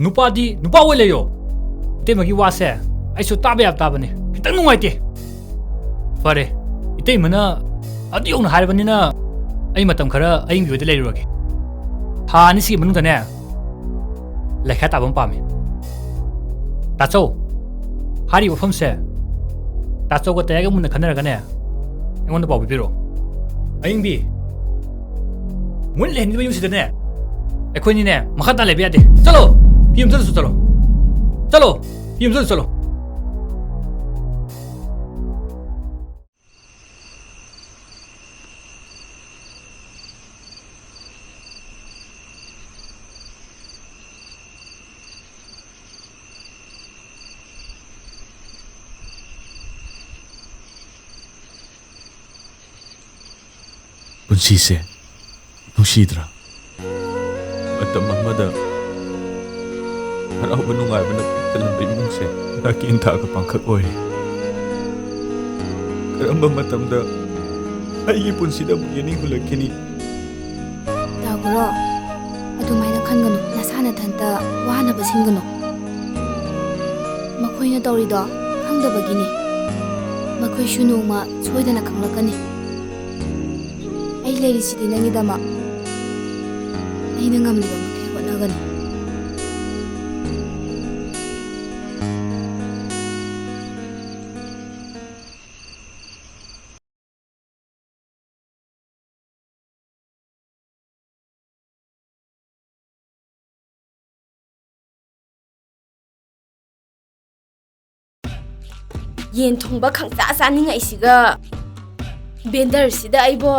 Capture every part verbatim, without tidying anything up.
ꯅꯨꯄꯥꯗꯤ ꯅꯨꯄꯥ ꯑꯣꯏ ꯂꯩꯌꯣ꯫ ꯏꯇꯩꯃꯒꯤ ꯋꯥꯁꯦ ꯑꯩꯁꯨ ꯇꯥꯕ ꯌꯥꯕ ꯇꯥꯕꯅꯤ, ꯈꯤꯇꯪ ꯅꯨꯡꯉꯥꯏꯇꯦ꯫ ꯐꯔꯦ, ꯏꯇꯩꯃꯅ ꯑꯗꯨ ꯌꯧꯅ ꯍꯥꯏꯔꯕꯅꯤꯅ ꯑꯩ ꯃꯇꯝ ꯈꯔ ꯑꯌꯤꯡꯕꯤ ꯍꯣꯏꯗ ꯂꯩꯔꯨꯔꯒꯦ꯫ ꯊꯥ ꯑꯅꯤꯁꯤꯒꯤ ꯃꯅꯨꯡꯗꯅꯦ ꯂꯩꯈꯥ ꯇꯥꯕ ꯑꯃ ꯄꯥꯝꯃꯤ꯫ ꯇꯥꯆꯧ, ꯍꯥꯏꯔꯤꯕ ꯋꯥꯐꯝꯁꯦ ꯇꯥꯆꯧꯒ ꯇꯌꯥꯏꯒ ꯃꯨꯟꯅ ꯈꯟꯅꯔꯒꯅꯦ ꯑꯩꯉꯣꯟꯗ ꯄꯥꯎ ꯄꯤꯕꯤꯔꯛꯑꯣ꯫ ꯑꯌꯤꯡꯕꯤ, ꯃꯨꯠ ꯂꯩꯍꯟꯈꯤꯕ ꯌꯨꯝꯁꯤꯗꯅꯦ ꯑꯩꯈꯣꯏꯅꯤꯅꯦ ꯃꯈꯥ ꯇꯥꯅ ꯂꯩꯕ ꯌꯥꯗꯦ꯫ ꯆꯠꯂꯣ! ꯐꯤ ꯑꯃ ꯆꯠꯂꯁꯨ ꯆꯠꯂꯣ꯫ ꯆꯠꯂꯣ! ꯐꯤ ꯑꯃ ꯆꯠꯂꯁꯨ ꯆꯠꯂꯣ꯫ ꯄꯨꯟꯁꯤꯁꯦ ꯅꯨꯡꯁꯤꯗ꯭ꯔꯥ? ꯃꯇꯝ ꯑꯃꯗ ꯍꯔꯥꯎꯕ ꯅꯨꯡꯉꯥꯏꯕꯅ ꯄꯤꯛ ꯊꯜꯂꯝꯕ ꯏꯃꯨꯡꯁꯦ ꯅꯥꯀꯦꯟ ꯊꯥꯒ ꯄꯥꯡꯈꯛ ꯑꯣꯏꯔꯦ꯫ ꯀꯔꯝꯕ ꯃꯇꯝꯗ ꯑꯩꯒꯤ ꯄꯨꯟꯁꯤꯗ ꯑꯃꯨꯛ ꯌꯦꯅꯤꯡ ꯍꯨꯜꯂꯛꯈꯤꯅꯤ? ꯇꯥꯒꯨꯔꯣ, ꯑꯗꯨꯃꯥꯏꯅ ꯈꯟꯒꯅꯨ, ꯅꯁꯥ ꯅꯊꯟꯇ ꯋꯥꯅꯕ ꯁꯤꯟꯒꯅꯨ꯫ ꯃꯈꯣꯏꯅ ꯇꯧꯔꯤꯗꯣ ꯈꯪꯗꯕꯒꯤꯅꯤ꯫ ꯃꯈꯣꯏꯁꯨ ꯅꯣꯡꯃ ꯁꯣꯏꯗꯅ ꯈꯪꯂꯛꯀꯅꯤ꯫ ꯑꯩ ꯂꯩꯔꯤꯁꯤꯗꯤ ꯅꯪꯒꯤꯗꯃꯛ꯫ ꯑꯩꯅ ꯉꯝꯂꯤꯕ ꯃꯈꯩ ꯍꯣꯠꯅꯒꯅꯤ꯫ ꯌꯦꯟ ꯊꯣꯡꯕ ꯈꯪꯆꯥ ꯆꯥꯅꯤꯡꯉꯛꯏꯁꯤꯒ, ꯕꯦꯟꯗꯔꯁꯤꯗ ꯑꯩꯕꯣ꯫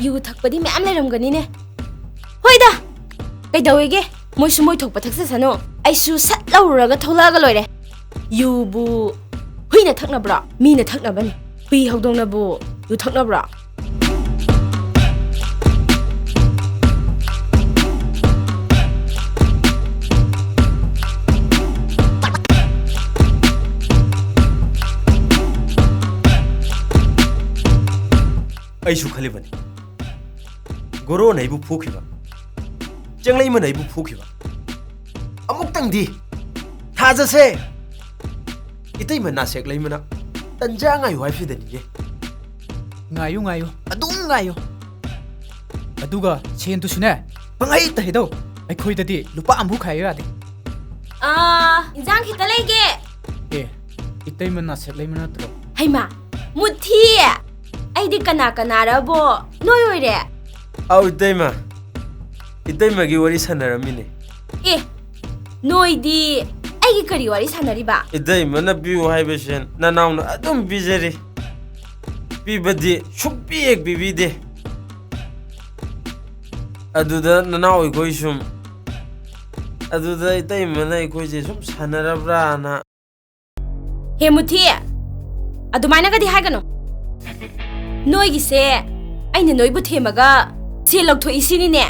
ꯌꯨ ꯊꯛꯄꯗꯤ ꯃꯌꯥꯝ ꯂꯩꯔꯝꯒꯅꯤꯅꯦ꯫ ꯍꯣꯏꯗ, ꯀꯩꯗꯧꯋꯦꯒꯦ? ꯃꯣꯏꯁꯨ ꯃꯣꯏ ꯊꯣꯛꯄ ꯊꯛꯆꯁꯅꯨ, ꯑꯩꯁꯨ ꯁꯠ ꯂꯧꯔꯨꯔꯒ ꯊꯣꯛꯂꯛꯑꯒ ꯂꯣꯏꯔꯦ꯫ ꯌꯨꯕꯨ ꯍꯨꯏꯅ ꯊꯛꯅꯕ꯭ꯔꯣ? ꯃꯤꯅ ꯊꯛꯅꯕꯅꯤ꯫ ꯍꯨꯏ ꯍꯧꯗꯣꯡꯅꯕꯨ ꯌꯨ ꯊꯛꯅꯕ꯭ꯔꯣ? ꯑꯩꯁꯨ ꯈꯜꯂꯤꯕꯅꯤ꯫ ꯒꯣꯔꯣꯅ ꯑꯩꯕꯨ ꯐꯨꯈꯤꯕ꯫ ꯆꯦꯡꯂꯩꯃꯅ ꯑꯩꯕꯨ ꯐꯨꯈꯤꯕ꯫ ꯑꯃꯨꯛꯇꯪꯗꯤ ꯊꯥꯖꯁꯦ꯫ ꯏꯇꯩꯃ ꯅꯥꯁꯦꯛ ꯂꯩꯃꯅ ꯇꯟꯖꯥ ꯉꯥꯏꯌꯨ ꯍꯥꯏꯐꯤꯗꯅꯤꯌꯦ꯫ ꯉꯥꯏꯌꯨ, ꯉꯥꯏꯌꯨ, ꯑꯗꯨꯝ ꯉꯥꯏꯌꯨ꯫ ꯑꯗꯨꯒ ꯁꯦꯟꯗꯨꯁꯨꯅꯦ, ꯄꯪꯍꯩꯇ ꯍꯩꯗꯧ꯫ ꯑꯩꯈꯣꯏꯗꯗꯤ ꯂꯨꯄꯥ ꯑꯃꯐꯥꯎ ꯈꯥꯏꯌꯨ ꯌꯥꯗꯦ꯫ ꯑꯥ, ꯏꯟꯖꯥꯡ ꯈꯤꯇ ꯂꯩꯒꯦ꯫ ꯑꯦ, ꯏꯇꯩꯃ ꯅꯥꯁꯦꯛ ꯂꯩꯃ ꯅꯠꯇ꯭ꯔꯣ? ꯍꯩꯃꯥ, ꯃꯨꯊꯤ! ꯑꯩꯗꯤ ꯀꯅꯥ ꯀꯅꯥꯔꯕꯣ ꯅꯣꯏ ꯑꯣꯏꯔꯦ꯫ ꯑꯧ, ꯏꯇꯩꯃ꯫ ꯏꯇꯩꯃꯒꯤ ꯋꯥꯔꯤ ꯁꯥꯟꯅꯔꯝꯃꯤꯅꯦ꯫ ꯑꯦ, ꯅꯣꯏꯗꯤ ꯑꯩꯒꯤ ꯀꯔꯤ ꯋꯥꯔꯤ ꯁꯥꯟꯅꯔꯤꯕ? ꯏꯇꯩꯃꯅ ꯄꯤꯌꯨ ꯍꯥꯏꯕꯁꯦ ꯅꯅꯥꯎꯅ ꯑꯗꯨꯝ ꯄꯤꯖꯔꯤ꯫ ꯄꯤꯕꯗꯤ ꯁꯨꯛꯄꯤ ꯍꯦꯛ ꯄꯤꯕꯤꯗꯦ꯫ ꯑꯗꯨꯗ ꯅꯅꯥꯎ ꯑꯩꯈꯣꯏ ꯁꯨꯝ, ꯑꯗꯨꯗ ꯏꯇꯩꯃꯅ ꯑꯩꯈꯣꯏꯁꯦ ꯁꯨꯝ ꯁꯥꯟꯅꯔꯕ꯭ꯔꯥꯅ꯫ ꯍꯦ ꯃꯨꯊꯤ, ꯑꯗꯨꯃꯥꯏꯅꯒꯗꯤ ꯍꯥꯏꯒꯅꯨ꯫ ꯅꯣꯏꯒꯤꯁꯦ ꯑꯩꯅ ꯅꯣꯏꯕꯨ ꯊꯦꯝꯃꯒ ꯁꯦꯜ ꯂꯧꯊꯣꯛꯏꯁꯤꯅꯤꯅꯦ꯫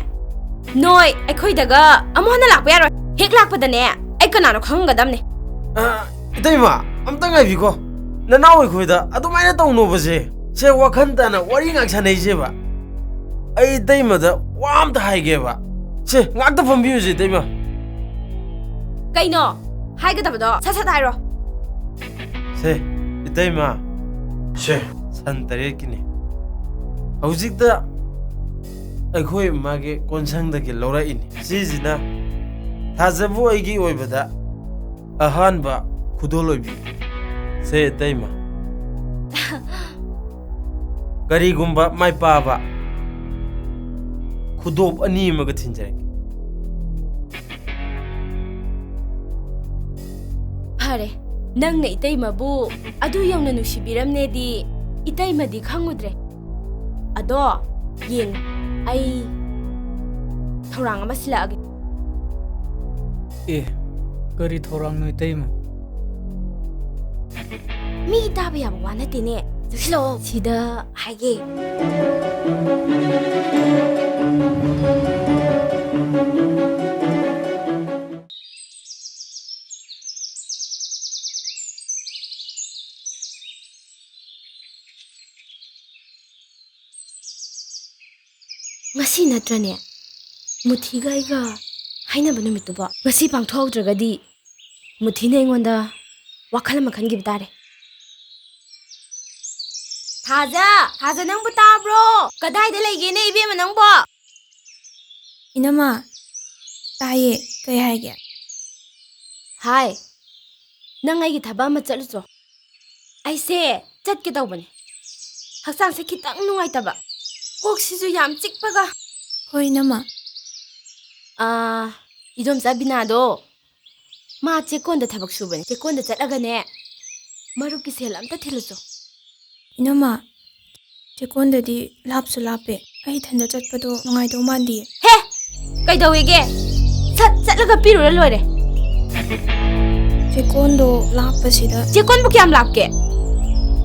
ꯅꯣꯏ ꯑꯩꯈꯣꯏꯗꯒ ꯑꯃꯨꯛ ꯍꯟꯅ ꯂꯥꯛꯄ ꯌꯥꯔꯣꯏ꯫ ꯍꯦꯛ ꯂꯥꯛꯄꯗꯅꯦ ꯑꯩ ꯀꯅꯥꯅꯣ ꯈꯪꯍꯟꯒꯗꯕꯅꯦ꯫ ꯑ, ꯏꯇꯩꯃ, ꯑꯝꯇ ꯉꯥꯏꯕꯤꯈꯣ꯫ ꯅꯅꯥꯎ ꯑꯩꯈꯣꯏꯗ ꯑꯗꯨꯃꯥꯏꯅ ꯇꯧꯅꯣꯕꯁꯦ, ꯁꯦ ꯋꯥꯈꯜ ꯇꯥꯅ ꯋꯥꯔꯤ ꯉꯥꯛ ꯁꯥꯟꯅꯩꯁꯦꯕ꯫ ꯑꯩ ꯏꯇꯩꯃꯗ ꯋꯥ ꯑꯝꯇ ꯍꯥꯏꯒꯦꯕ꯫ ꯁꯦ, ꯉꯥꯛꯇ ꯐꯝꯕꯤꯌꯨꯁꯦ, ꯏꯇꯩꯃ꯫ ꯀꯩꯅꯣ ꯍꯥꯏꯒꯗꯕꯗꯣ? ꯁꯠ ꯁꯠ ꯍꯥꯏꯔꯣ꯫ ꯁꯦ, ꯏꯇꯩꯃ꯫ ꯁꯦ꯫ ꯁꯟ ꯇꯔꯦꯠꯀꯤꯅꯤ꯫ ꯍꯧꯖꯤꯛꯇ ꯑꯩꯈꯣꯏ ꯃꯥꯒꯤ ꯀꯣꯟꯁꯪꯗꯒꯤ ꯂꯧꯔꯛꯏꯅꯤ꯫ ꯁꯤꯁꯤꯅ ꯊꯥꯖꯕꯨ ꯑꯩꯒꯤ ꯑꯣꯏꯕꯗ ꯑꯍꯥꯟꯕ ꯈꯨꯗꯣꯜ ꯑꯣꯏꯕꯤ꯫ ꯁꯦ, ꯏꯇꯩꯃ꯫ ꯀꯔꯤꯒꯨꯝꯕ ꯃꯥꯏ ꯄꯥꯕ ꯈꯨꯗꯣꯞ ꯑꯅꯤ ꯑꯃꯒ ꯊꯤꯟꯖꯔꯛꯀꯦ꯫ ꯐꯔꯦ, ꯅꯪꯅ ꯏꯇꯩꯃꯕꯨ ꯑꯗꯨ ꯌꯧꯅ ꯅꯨꯡꯁꯤꯕꯤꯔꯝꯅꯦꯗꯤ ꯏꯇꯩꯃꯗꯤ ꯈꯪꯉꯨꯗ꯭ꯔꯦ꯫ ꯑꯗꯣ ꯌꯦꯡꯉꯨ, ꯑꯩ ꯊꯧꯔꯥꯡ ꯑꯃ ꯁꯤꯜꯂꯛꯑꯒꯦ꯫ ꯑꯦ, ꯀꯔꯤ ꯊꯧꯔꯥꯡꯅꯣ, ꯏꯇꯩꯃ? ꯃꯤ ꯇꯥꯕ ꯌꯥꯕ ꯋꯥ ꯅꯠꯇꯦꯅꯦ꯫ ꯆꯪꯁꯤꯜꯂꯛꯑꯣ, ꯁꯤꯗ ꯍꯥꯏꯒꯦ꯫ ꯉꯁꯤ ꯅꯠꯇ꯭ꯔꯅꯦ? ꯃꯨꯊꯤꯒ ꯑꯩꯒ ꯍꯥꯏꯅꯕ ꯅꯨꯃꯤꯠꯇꯨꯕꯣ ꯉꯁꯤ ꯄꯥꯡꯊꯣꯛꯍꯧꯗ꯭ꯔꯒꯗꯤ ꯃꯨꯊꯤꯅ ꯑꯩꯉꯣꯟꯗ ꯋꯥꯈꯜ ꯑꯃ ꯈꯟꯈꯤꯕ ꯇꯥꯔꯦ꯫ ꯊꯥꯖ! ꯊꯥꯖ, ꯅꯪꯕꯨ ꯇꯥꯕ꯭ꯔꯣ? ꯀꯗꯥꯏꯗ ꯂꯩꯒꯦꯅꯦ ꯏꯕꯦꯝꯃ ꯅꯪꯕꯣ? ꯏꯅꯝꯃ, ꯇꯥꯏꯌꯦ꯫ ꯀꯩ ꯍꯥꯏꯒꯦ? ꯍꯥꯏ, ꯅꯪ ꯑꯩꯒꯤ ꯊꯕꯛ ꯑꯃ ꯆꯠꯂꯨꯆꯣ꯫ ꯑꯩꯁꯦ ꯆꯠꯀꯦ ꯇꯧꯕꯅꯦ꯫ ꯍꯛꯆꯥꯡꯁꯦ ꯈꯤꯇꯪ ꯅꯨꯡꯉꯥꯏꯇꯕ꯫ ꯀꯣꯛꯁꯤꯁꯨ ꯌꯥꯝ ꯆꯤꯛꯄꯒ꯫ ꯍꯣꯏ, ꯏꯅꯝꯃ꯫ ꯑꯥ, ꯏꯗꯣꯝꯆꯥ ꯕꯤꯅꯥꯗꯣ, ꯃꯥ ꯆꯦꯛꯀꯣꯟꯗ ꯊꯕꯛ ꯁꯨꯕꯅꯦ꯫ ꯆꯦꯛꯀꯣꯟꯗ ꯆꯠꯂꯒꯅꯦ, ꯃꯔꯨꯞꯀꯤ ꯁꯦꯜ ꯑꯝꯇ ꯊꯤꯜꯂꯨꯆꯣ꯫ ꯏꯅꯝꯃ, ꯆꯦꯛꯀꯣꯟꯗꯗꯤ ꯂꯥꯞꯁꯨ ꯂꯥꯞꯄꯦ꯫ ꯑꯩ ꯏꯊꯟꯗ ꯆꯠꯄꯗꯣ ꯅꯨꯡꯉꯥꯏꯗꯧ ꯃꯥꯟꯗꯤꯌꯦ꯫ ꯍꯦ! ꯀꯩꯗꯧꯋꯦꯒꯦ? ꯁꯠ ꯆꯠꯂꯒ ꯄꯤꯔꯨꯔ ꯂꯣꯏꯔꯦ꯫ ꯆꯦꯛꯀꯣꯟꯗꯣ ꯂꯥꯞꯄꯁꯤꯗ꯫ ꯆꯦꯛꯀꯣꯟꯕꯨ ꯀꯌꯥꯝ ꯂꯥꯞꯀꯦ?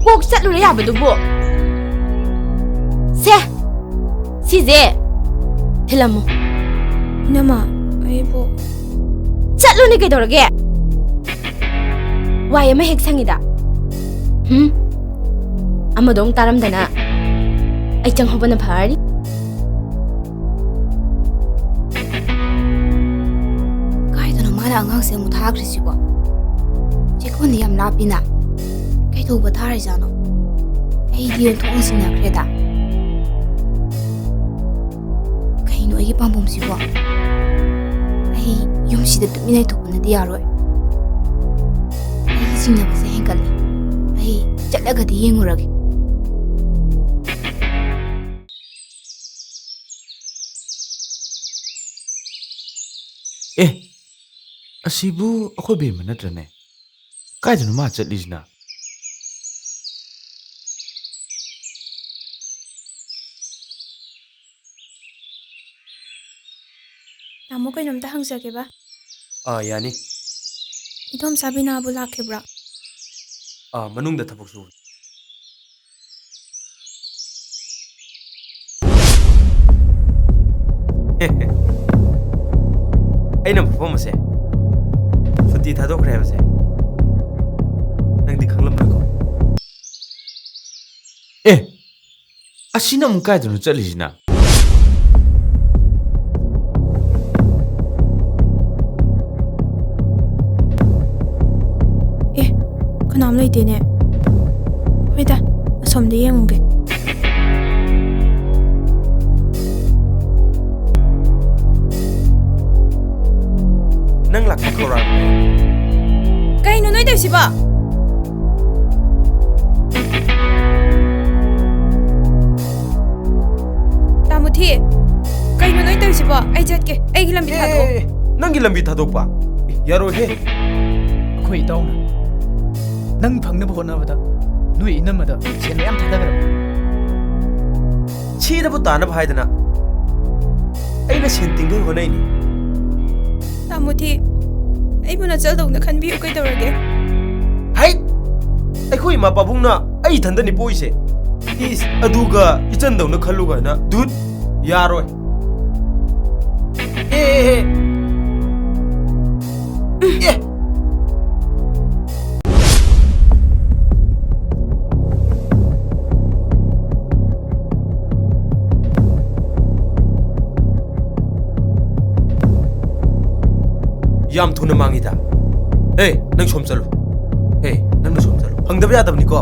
ꯀꯣꯛ ꯆꯠꯂꯨꯔ ꯌꯥꯕꯗꯨꯕꯨ꯫ ꯁꯦ, ꯁꯤꯁꯦ ꯊꯤꯜꯂꯝꯃꯨ꯫ ꯏꯅꯝꯃ, ꯑꯩꯕꯨ꯫ ꯆꯠꯂꯨꯅꯦ, ꯀꯩꯗꯧꯔꯒꯦ? ꯋꯥꯏ ꯑꯃ ꯍꯦꯛ ꯁꯪꯉꯤꯗ꯫ ꯍꯨꯝ? ꯑꯃꯗꯣ ꯑꯃꯨꯛ ꯇꯥꯔꯝꯗꯅ ꯑꯩ ꯆꯪꯍꯧꯕꯅ ꯐꯔꯅꯤ꯫ ꯀꯥꯏꯗꯅꯣ ꯃꯥꯅ ꯑꯉꯥꯡꯁꯦ ꯑꯃꯨꯛ ꯊꯥꯈ꯭ꯔꯤꯁꯤꯕꯣ? ꯆꯦꯛꯀꯣꯟꯗꯤ ꯌꯥꯝ ꯂꯥꯞꯄꯤꯅ꯫ ꯀꯩꯗꯧꯕ ꯊꯥꯔꯤꯖꯥꯠꯅꯣ? ꯑꯩꯗꯤ ꯑꯣꯟꯊꯣꯛꯅ ꯆꯤꯡꯅꯈ꯭ꯔꯦꯗ꯫ ꯀꯩꯅꯣ ꯑꯩꯒꯤ ꯄꯥꯝꯕꯣꯝꯁꯤꯕꯣ? ꯑꯩ ꯌꯨꯝꯁꯤꯗ ꯇꯨꯃꯤꯟ ꯂꯩꯊꯣꯛꯄꯅꯗꯤ ꯌꯥꯔꯣꯏ꯫ ꯑꯩꯒꯤ ꯆꯤꯡꯅꯕꯁꯦ ꯍꯦꯟꯒꯠꯂꯦ꯫ ꯑꯩ ꯆꯠꯂꯒꯗꯤ ꯌꯦꯡꯉꯨꯔꯒꯦ꯫ ꯑꯦ, ꯑꯁꯤꯕꯨ ꯑꯩꯈꯣꯏ ꯕꯦꯝꯃ ꯅꯠꯇ꯭ꯔꯅꯦ? ꯀꯥꯏꯗꯅꯣ ꯃꯥ ꯆꯠꯂꯤꯁꯤꯅ? ꯇꯥꯃꯣ, ꯀꯩꯅꯣꯝꯇ ꯍꯪꯖꯒꯦꯕ꯫ ꯑꯥ, ꯌꯥꯅꯤ꯫ ꯏꯗꯣꯝꯆꯥ ꯕꯤꯅꯥꯕꯨ ꯂꯥꯛꯈꯤꯕ꯭ꯔꯥ? ꯑꯥ, ꯃꯅꯨꯡꯗ ꯊꯕꯛ ꯁꯨꯕꯅꯤ꯫ ꯑꯩꯅ ꯃꯐꯝ ꯑꯁꯦ ꯁꯨꯇꯤ ꯊꯥꯗꯣꯛꯈ꯭ꯔꯦ ꯍꯥꯏꯕꯁꯦ ꯅꯪꯗꯤ ꯈꯪꯂꯝꯂꯣꯏꯀꯣ? ꯑꯦ, ꯑꯁꯤꯅ ꯑꯃꯨꯛ ꯀꯥꯏꯗꯅꯣ ꯆꯠꯂꯤꯁꯤꯅ? ꯀꯅꯥꯝ ꯂꯩꯇꯦꯅꯦ꯫ ꯍꯣꯏꯗ, ꯑꯁꯣꯝꯗ ꯌꯦꯡꯉꯨꯒꯦ꯫ ꯅꯪ ꯂꯥꯛꯄ ꯈꯧꯔꯥꯡ꯫ ꯀꯩꯅꯣ ꯅꯣꯏ ꯇꯧꯔꯤꯁꯤꯕꯣ? ꯇꯥꯃꯨꯊꯤ, ꯀꯩꯅꯣ ꯅꯣꯏ ꯇꯧꯔꯤꯁꯤꯕꯣ? ꯑꯩ ꯆꯠꯀꯦ, ꯑꯩꯒꯤ ꯂꯝꯕꯤ ꯊꯥꯗꯣꯛꯑꯣ꯫ ꯑꯦ, ꯅꯪꯒꯤ ꯂꯝꯕꯤ ꯊꯥꯗꯣꯛꯄ? ꯑꯦ, ꯌꯥꯔꯣꯏꯍꯦ꯫ ꯑꯩꯈꯣꯏ ꯏꯇꯥꯎꯅ ꯅꯪ ꯐꯪꯅꯕ ꯍꯣꯠꯅꯕꯗ ꯅꯣꯏ ꯏꯅꯝꯃꯗ ꯁꯦꯟ ꯃꯌꯥꯝ ꯊꯥꯗꯈ꯭ꯔꯕꯅꯤ꯫ ꯁꯤꯗꯕꯨ ꯇꯥꯅꯕ ꯍꯥꯏꯗꯅ ꯑꯩꯅ ꯁꯦꯟ ꯇꯤꯡꯒꯩ ꯍꯣꯠꯅꯩꯅꯤ꯫ ꯇꯥꯃꯨꯊꯤ, ꯑꯩꯕꯨ ꯅꯆꯜꯗꯧꯅ ꯈꯟꯕꯤꯌꯨ ꯀꯩꯗꯧꯔꯒꯦ? ꯍꯩꯠ! ꯑꯩꯈꯣꯏ ꯏꯃꯥ ꯄꯥꯕꯨꯡꯅ ꯑꯩ ꯏꯊꯟꯗꯅꯤ ꯄꯣꯛꯏꯁꯦ꯫ ꯏꯁ, ꯑꯗꯨꯒ ꯏꯆꯟꯗꯧꯅ ꯈꯜꯂꯨ ꯀꯥꯏꯅ꯫ ꯗꯨꯠ! ꯌꯥꯔꯣꯏ꯫ ꯑꯦ, ꯑꯦ, ꯑꯦ꯫ ꯑꯦ꯫ ꯌꯥꯝ ꯊꯨꯅ ꯃꯥꯡꯉꯤꯗ꯫ ꯑꯦ, ꯅꯪ ꯁꯣꯝ ꯆꯠꯂꯨ꯫ ꯑꯦ, ꯅꯪꯅ ꯁꯣꯝ ꯆꯠꯂꯨ꯫ ꯐꯪꯗꯕ ꯌꯥꯗꯕꯅꯤꯀꯣ꯫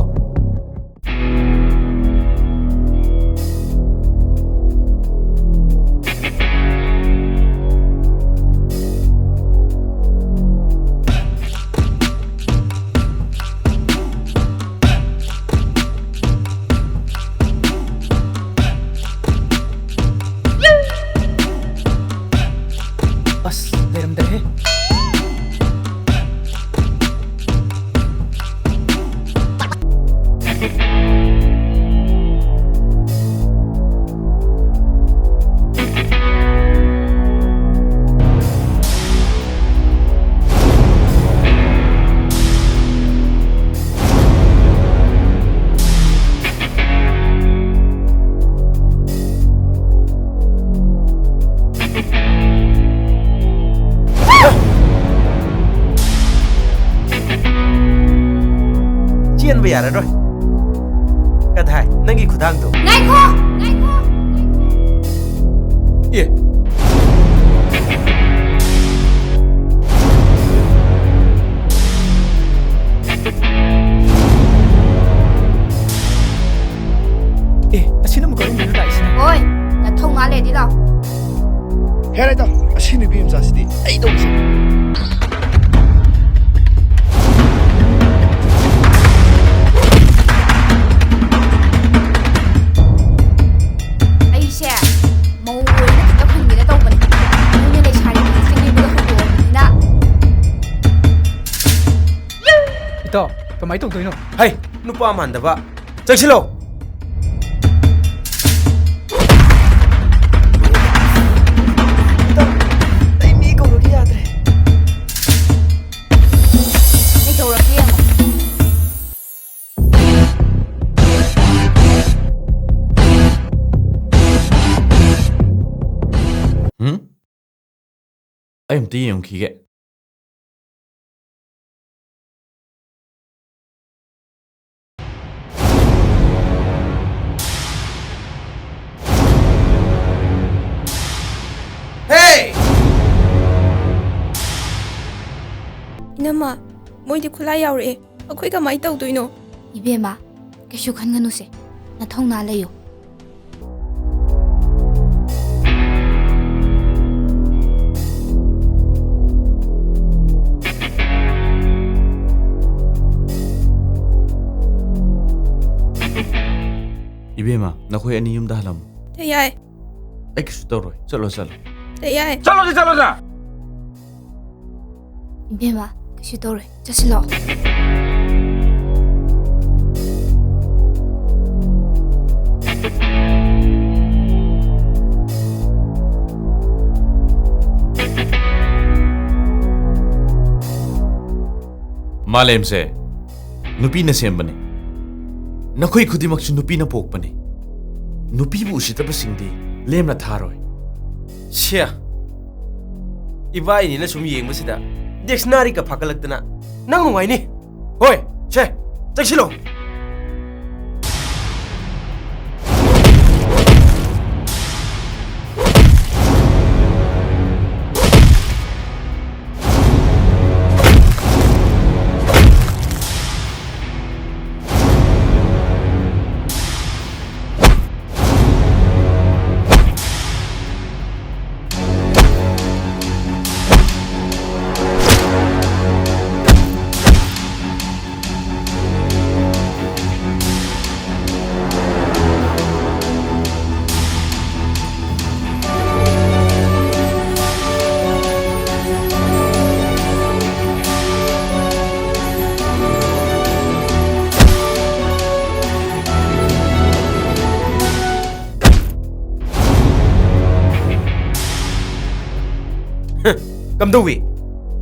ꯑꯁ, ꯂꯩꯔꯝꯗ꯭ꯔꯦꯍꯦ꯫ ꯆꯦꯟꯕ ꯌꯥꯔꯔꯣꯏ꯫ ꯀꯗꯥꯏ? ꯅꯪꯒꯤ ꯈꯨꯗꯥꯡꯗꯣ꯫ ꯉꯥꯏꯈꯣ! ꯉꯥꯏꯈꯣ! ꯑꯦ꯫ ꯍꯦꯗꯤ ꯂꯥꯎ꯫ ꯍꯦꯔꯥꯏꯇ, ꯑꯁꯤ ꯅꯨꯄꯤ ꯃꯆꯥꯁꯤꯗꯤ ꯑꯩ ꯇꯧꯕꯁꯦ꯫ ꯑꯩꯁꯦ ꯃꯧ ꯑꯣꯏꯅ ꯈꯤꯇ ꯍꯟꯒꯦꯅ ꯇꯧꯕꯅꯦ꯫ ꯅꯣꯏꯅ ꯂꯩꯁꯥꯔꯤꯉꯩ ꯆꯤꯡꯂꯦꯝꯕꯗ ꯍꯧꯗꯣꯛꯑꯕꯅꯤꯅ꯫ ꯏꯇꯥꯎ, ꯀꯃꯥꯏ ꯇꯧꯗꯣꯏꯅꯣ? ꯍꯩ, ꯅꯨꯄꯥ ꯃꯥꯟꯗꯕ꯫ ꯆꯪꯁꯤꯜꯂꯣ꯫ ꯏꯇꯥꯎ, ꯑꯩ ꯃꯤ ꯀꯧꯔꯒꯦ ꯌꯥꯗ꯭ꯔꯦ꯫ ꯑꯩ ꯀꯧꯔꯛꯀꯦ ꯌꯦꯡꯉꯣ꯫ ꯍꯨꯝ? ꯑꯩ ꯑꯝꯇ ꯌꯦꯡꯉꯨꯈꯤꯒꯦ꯫ ꯍꯦ! ꯏꯅꯝꯃ, ꯃꯣꯏꯗꯤ ꯈꯨꯠꯂꯥꯏ ꯌꯥꯎꯔꯛꯑꯦ꯫ ꯑꯩꯈꯣꯏ ꯀꯃꯥꯏ ꯇꯧꯗꯣꯏꯅꯣ? ꯏꯕꯦꯝꯃ, ꯀꯩꯁꯨ ꯈꯟꯒꯅꯨꯁꯦ꯫ ꯅꯊꯧꯅꯥ ꯂꯩꯌꯨ꯫ ꯏꯕꯦꯝꯃ, ꯅꯈꯣꯏ ꯑꯅꯤ ꯌꯨꯝꯗ ꯍꯜꯂꯝꯃꯨ꯫ ꯌꯥꯏ꯫ ꯑꯩ ꯀꯩꯁꯨ ꯇꯧꯔꯣꯏ꯫ ꯆꯠꯂꯣ, ꯆꯠꯂꯣ꯫ ꯌꯥꯏ꯫ ꯆꯠꯂꯣꯗꯤ ꯆꯠꯂꯣꯗ! ꯏꯕꯦꯝꯃ, ꯀꯩꯁꯨ ꯇꯧꯔꯣꯏ꯫ ꯆꯠꯁꯤꯜꯂꯣ꯫ ꯃꯥꯂꯦꯝꯁꯦ ꯅꯨꯄꯤꯅ ꯁꯦꯝꯕꯅꯤ꯫ ꯅꯈꯣꯏ ꯈꯨꯗꯤꯡꯃꯛꯁꯨ ꯅꯨꯄꯤꯅ ꯄꯣꯛꯄꯅꯤ꯫ ꯅꯨꯄꯤꯕꯨ ꯎꯁꯤꯠꯇꯕꯁꯤꯡꯗꯤ ꯂꯦꯝꯅ ꯊꯥꯔꯣꯏ꯫ ꯁꯤꯌꯥ, ꯏꯕꯥꯏꯅꯤꯅ ꯁꯨꯝ ꯌꯦꯡꯕꯁꯤꯗ dictionary ꯀ ꯐꯥꯒꯠꯂꯛꯇꯅ ꯅꯪ ꯅꯨꯡꯉꯥꯏꯅꯤ꯫ ꯍꯣꯏ, ꯁꯦ, ꯆꯪꯁꯤꯜꯂꯣ꯫ ꯀꯝꯗꯧꯏ?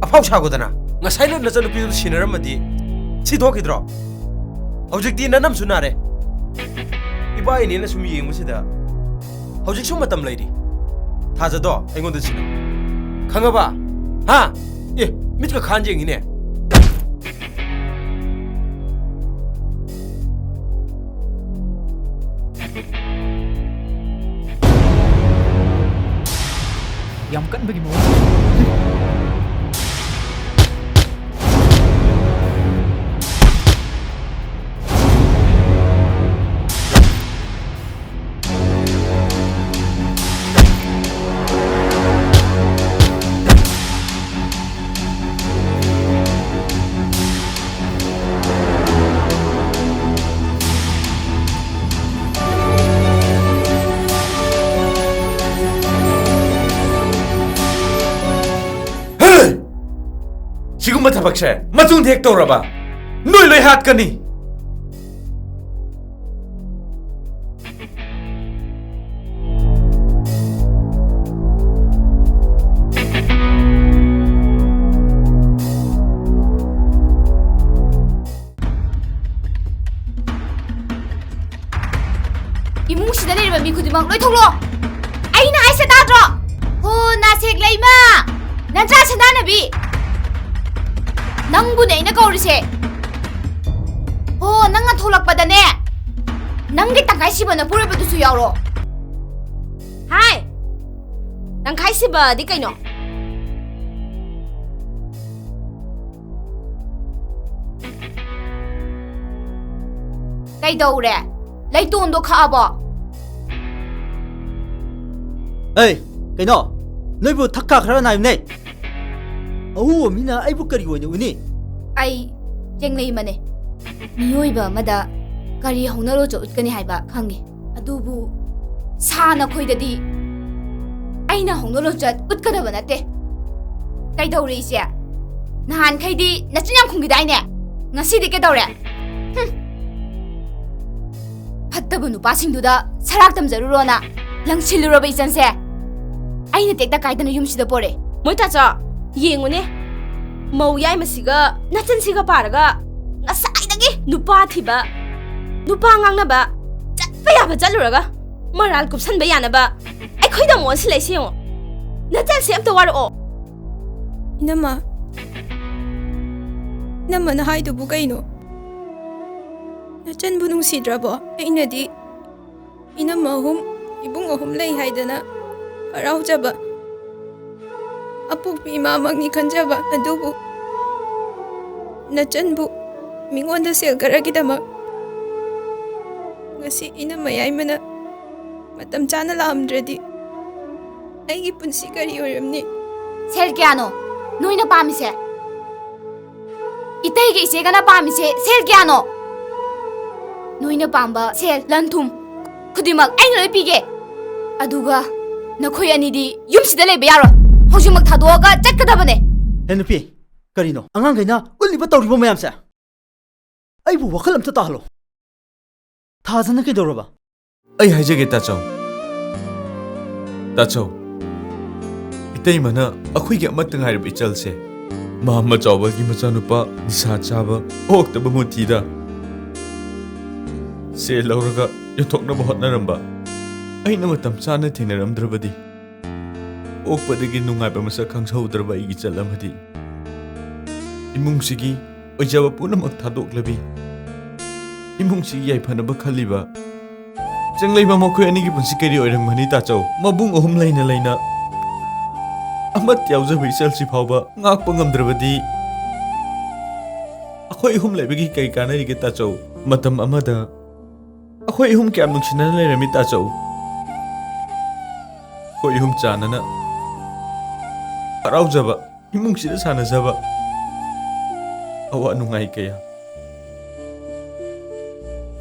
ꯑꯐꯥꯎ ꯁꯥꯒꯣꯗꯅ꯫ ꯉꯁꯥꯏꯅ ꯅꯆꯟꯅꯨꯄꯤꯗꯨ ꯁꯤꯟꯅꯔꯝꯃꯗꯤ ꯁꯤ ꯊꯣꯛꯈꯤꯗ꯭ꯔꯣ? ꯍꯧꯖꯤꯛꯇꯤ ꯅꯅꯝꯁꯨ ꯅꯥꯔꯦ꯫ ꯏꯕꯥ ꯏꯅꯦꯅ ꯁꯨꯝ ꯌꯦꯡꯕꯁꯤꯗ ꯍꯧꯖꯤꯛꯁꯨ ꯃꯇꯝ ꯂꯩꯔꯤ꯫ ꯊꯥꯖꯗꯣ ꯑꯩꯉꯣꯟꯗ ꯁꯤꯟꯅꯧ꯫ ꯈꯪꯉꯕ? ꯍꯥ? ꯑꯦ, ꯃꯤꯠꯀ ꯈꯥꯟ ꯌꯦꯡꯉꯤꯅꯦ꯫ ꯌꯥꯝ ꯀꯟꯕꯒꯤ ꯃꯑꯣꯡ꯫ ꯁꯤꯒꯨꯝꯕ ꯊꯕꯛꯁꯦ ꯃꯇꯨꯡꯗ ꯍꯦꯛ ꯇꯧꯔꯕ, ꯅꯣꯏ ꯂꯣꯏ ꯍꯥꯠꯀꯅꯤ꯫ ꯏꯃꯨꯡꯁꯤꯗ ꯂꯩꯔꯤꯕ ꯃꯤ ꯈꯨꯗꯤꯡꯃꯛ ꯂꯣꯏ ꯊꯣꯛꯂꯛꯑꯣ꯫ ꯑꯩꯅ ꯍꯥꯏꯁꯦ ꯇꯥꯗ꯭ꯔꯣ? ꯍꯣ, ꯅꯥꯁꯦꯛ ꯂꯩꯃ! ꯅꯆꯥ ꯁꯟꯗꯥꯅꯕꯤ! ꯅꯪꯕꯨꯅꯦ ꯑꯩꯅ ꯀꯧꯔꯤꯁꯦ꯫ ꯍꯣ, ꯅꯪꯅ ꯊꯣꯛꯂꯛꯄꯗꯅꯦ, ꯅꯪꯒꯤ ꯇꯪꯈꯥꯏ ꯁꯤꯕ ꯅꯄꯨꯔꯣꯏꯕꯗꯨꯁꯨ ꯌꯥꯎꯔꯣ꯫ ꯍꯥꯏ! ꯇꯪꯈꯥꯏ ꯁꯤꯕꯗꯤ ꯀꯩꯅꯣ? ꯀꯩꯗꯧꯔꯦ? ꯂꯩꯇꯣꯟꯗꯣ ꯈꯛꯑꯕꯣ? ꯑꯩ, ꯀꯩꯅꯣ? ꯅꯣꯏꯕꯨ ꯊꯛ ꯈꯥ ꯈꯔ ꯅꯥꯏꯕꯅꯦ꯫ ꯑꯎꯕ ꯃꯤꯅ ꯑꯩꯕꯨ ꯀꯔꯤ ꯑꯣꯏꯅ ꯎꯅꯤ? ꯑꯩ ꯆꯦꯡꯂꯩꯃꯅꯦ꯫ ꯃꯤꯑꯣꯏꯕ ꯑꯃꯗ ꯀꯔꯤ ꯍꯧꯅ ꯂꯣꯟꯆꯠ ꯎꯠꯀꯅꯤ ꯍꯥꯏꯕ ꯈꯪꯉꯤ꯫ ꯑꯗꯨꯕꯨ ꯁꯥ ꯅꯈꯣꯏꯗꯗꯤ ꯑꯩꯅ ꯍꯧꯅ ꯂꯣꯟꯆꯠ ꯎꯠꯀꯗꯕ ꯅꯠꯇꯦ꯫ ꯀꯩꯗꯧꯔꯦ ꯏꯆꯦ? ꯅꯍꯥꯟꯈꯩꯗꯤ ꯅꯆꯤꯟ ꯌꯥꯝ ꯈꯨꯝꯈꯤꯗꯥꯏꯅꯦ? ꯉꯁꯤꯗꯤ ꯀꯩꯗꯧꯔꯦ? ꯍꯨꯝ꯫ ꯐꯠꯇꯕ ꯅꯨꯄꯥꯁꯤꯡꯗꯨꯗ ꯁꯔꯥꯛ ꯇꯝꯖꯔꯨꯔꯣꯅ ꯂꯪꯁꯤꯜꯂꯨꯔꯕ ꯏꯆꯟꯁꯦ ꯑꯩꯅ ꯇꯦꯛꯇ ꯀꯥꯏꯗꯅ ꯌꯨꯝꯁꯤꯗ ꯄꯣꯔꯛꯑꯦ꯫ ꯃꯣꯏ ꯇꯥꯆꯧ, ꯌꯦꯡꯉꯨꯅꯦ, ꯃꯧ ꯌꯥꯏꯃꯁꯤꯒ ꯅꯆꯟꯁꯤꯒ ꯄꯥꯔꯒ ꯉꯁꯥꯏꯗꯒꯤ ꯅꯨꯄꯥ ꯊꯤꯕ, ꯅꯨꯄꯥ ꯉꯥꯡꯅꯕ, ꯆꯠꯄ ꯌꯥꯕ ꯆꯠꯂꯨꯔꯒ ꯃꯔꯥꯜ ꯀꯨꯞꯁꯟꯕ ꯌꯥꯅꯕ ꯑꯩꯈꯣꯏꯗ ꯑꯃꯨꯛ ꯑꯣꯟꯁꯤꯜꯂꯛꯏꯁꯦ ꯌꯦꯡꯉꯣ꯫ ꯅꯆꯟꯁꯦ ꯑꯝꯇ ꯋꯥꯔꯛꯑꯣ꯫ ꯏꯅꯝꯃ, ꯏꯅꯝꯃꯅ ꯍꯥꯏꯗꯨꯕꯨ ꯀꯩꯅꯣ? ꯅꯆꯟꯕꯨ ꯅꯨꯡꯁꯤꯗ꯭ꯔꯕꯣ? ꯑꯩꯅꯗꯤ ꯏꯅꯝꯃ ꯑꯍꯨꯝ, ꯏꯕꯨꯡ ꯑꯍꯨꯝ ꯂꯩ ꯍꯥꯏꯗꯅ ꯍꯔꯥꯎꯖꯕ, ꯑꯄꯣꯛꯄꯤ ꯏꯃꯥꯃꯛꯅꯤ ꯈꯟꯖꯕ꯫ ꯑꯗꯨꯕꯨ ꯅꯆꯟꯕꯨ ꯃꯤꯉꯣꯟꯗ ꯁꯦꯜ ꯈꯔꯒꯤꯗꯃꯛ ꯉꯁꯤ ꯏꯅꯝꯃ ꯌꯥꯏꯃꯅ ꯃꯇꯝ ꯆꯥꯅ ꯂꯥꯛꯑꯝꯗ꯭ꯔꯗꯤ ꯑꯩꯒꯤ ꯄꯨꯟꯁꯤ ꯀꯔꯤ ꯑꯣꯏꯔꯝꯅꯤ? ꯁꯦꯜ ꯀꯌꯥꯅꯣ ꯅꯣꯏꯅ ꯄꯥꯝꯃꯤꯁꯦ? ꯏꯇꯩꯒ ꯏꯆꯦꯒꯅ ꯄꯥꯝꯃꯤꯁꯦ ꯁꯦꯜ ꯀꯌꯥꯅꯣ? ꯅꯣꯏꯅ ꯄꯥꯝꯕ ꯁꯦꯜ, ꯂꯟ ꯊꯨꯝ ꯈꯨꯗꯤꯡꯃꯛ ꯑꯩꯅ ꯂꯣꯏ ꯄꯤꯒꯦ꯫ ꯑꯗꯨꯒ ꯅꯈꯣꯏ ꯑꯅꯤꯗꯤ ꯌꯨꯝꯁꯤꯗ ꯂꯩꯕ ꯌꯥꯔꯣꯏ꯫ ꯍꯧꯖꯤꯛꯃꯛ ꯊꯥꯗꯣꯛꯑꯒ ꯆꯠꯀꯗꯕꯅꯦ꯫ ꯍꯦ ꯅꯨꯄꯤ, ꯀꯔꯤꯅꯣ ꯑꯉꯥꯡꯈꯩꯅ ꯎꯠꯂꯤꯕ ꯇꯧꯔꯤꯕ ꯃꯌꯥꯝꯁꯦ? ꯑꯩꯕꯨ ꯋꯥꯈꯜ ꯑꯝꯇ ꯇꯥꯍꯜꯂꯣ꯫ ꯊꯥꯖꯅ ꯀꯩꯗꯧꯔꯕ? ꯑꯩ ꯍꯥꯏꯖꯒꯦ ꯇꯥꯆꯧ꯫ ꯇꯥꯆꯧ, ꯏꯇꯩꯃꯅ ꯑꯩꯈꯣꯏꯒꯤ ꯑꯃꯠꯇ ꯉꯥꯏꯔꯕ ꯏꯆꯜꯁꯦ, ꯃꯥ ꯃꯆꯥꯎꯕꯒꯤ ꯃꯆꯥꯅꯨꯄꯥ ꯅꯤꯁꯥ ꯆꯥꯕ, ꯑꯣꯛꯇꯕ ꯃꯨꯊꯤꯗ ꯁꯦꯜ ꯂꯧꯔꯒ ꯌꯣꯟꯊꯣꯛꯅꯕ ꯍꯣꯠꯅꯔꯝꯕ, ꯑꯩꯅ ꯃꯇꯝ ꯆꯥꯅ ꯊꯦꯡꯅꯔꯝꯗ꯭ꯔꯕꯗꯤ, ꯄꯣꯛꯄꯗꯒꯤ ꯅꯨꯡꯉꯥꯏꯕ ꯃꯁꯛ ꯈꯪꯖꯍꯧꯗ꯭ꯔꯕ ꯑꯩꯒꯤ ꯏꯆꯜ ꯑꯃꯗꯤ ꯏꯃꯨꯡꯁꯤꯒꯤ ꯑꯣꯏꯖꯕ ꯄꯨꯝꯅꯃꯛ ꯊꯥꯗꯣꯛꯂꯕꯤ, ꯏꯃꯨꯡꯁꯤꯒꯤ ꯌꯥꯏꯐꯅꯕ ꯈꯜꯂꯤꯕ ꯆꯪꯂꯩꯕ ꯃꯈꯣꯏ ꯑꯅꯤꯒꯤ ꯄꯨꯟꯁꯤ ꯀꯔꯤ ꯑꯣꯏꯔꯝꯒꯅꯤ ꯇꯥꯆꯧ? ꯃꯕꯨꯡ ꯑꯍꯨꯝ ꯂꯩꯅ ꯂꯩꯅ ꯑꯃꯠꯇ ꯌꯥꯎꯖꯕ ꯏꯆꯜꯁꯤ ꯐꯥꯎꯕ ꯉꯥꯛꯄ ꯉꯝꯗ꯭ꯔꯕꯗꯤ, ꯑꯩꯈꯣꯏ ꯑꯍꯨꯝ ꯂꯩꯕꯒꯤ ꯀꯔꯤ ꯀꯥꯟꯅꯔꯤꯒꯦ ꯇꯥꯆꯧ? ꯃꯇꯝ ꯑꯃꯗ ꯑꯩꯈꯣꯏ ꯑꯍꯨꯝ ꯀꯌꯥꯝ ꯅꯨꯡꯁꯤꯅꯅ ꯂꯩꯔꯝꯃꯤ ꯇꯥꯆꯧ? ꯑꯩꯈꯣꯏ ꯑꯍꯨꯝ ꯆꯥꯟꯅꯅ ꯍꯔꯥꯎꯖꯕ, ꯏꯃꯨꯡꯁꯤꯗ ꯁꯥꯟꯅꯖꯕ, ꯑꯋꯥ ꯅꯨꯡꯉꯥꯏ ꯀꯌꯥ꯫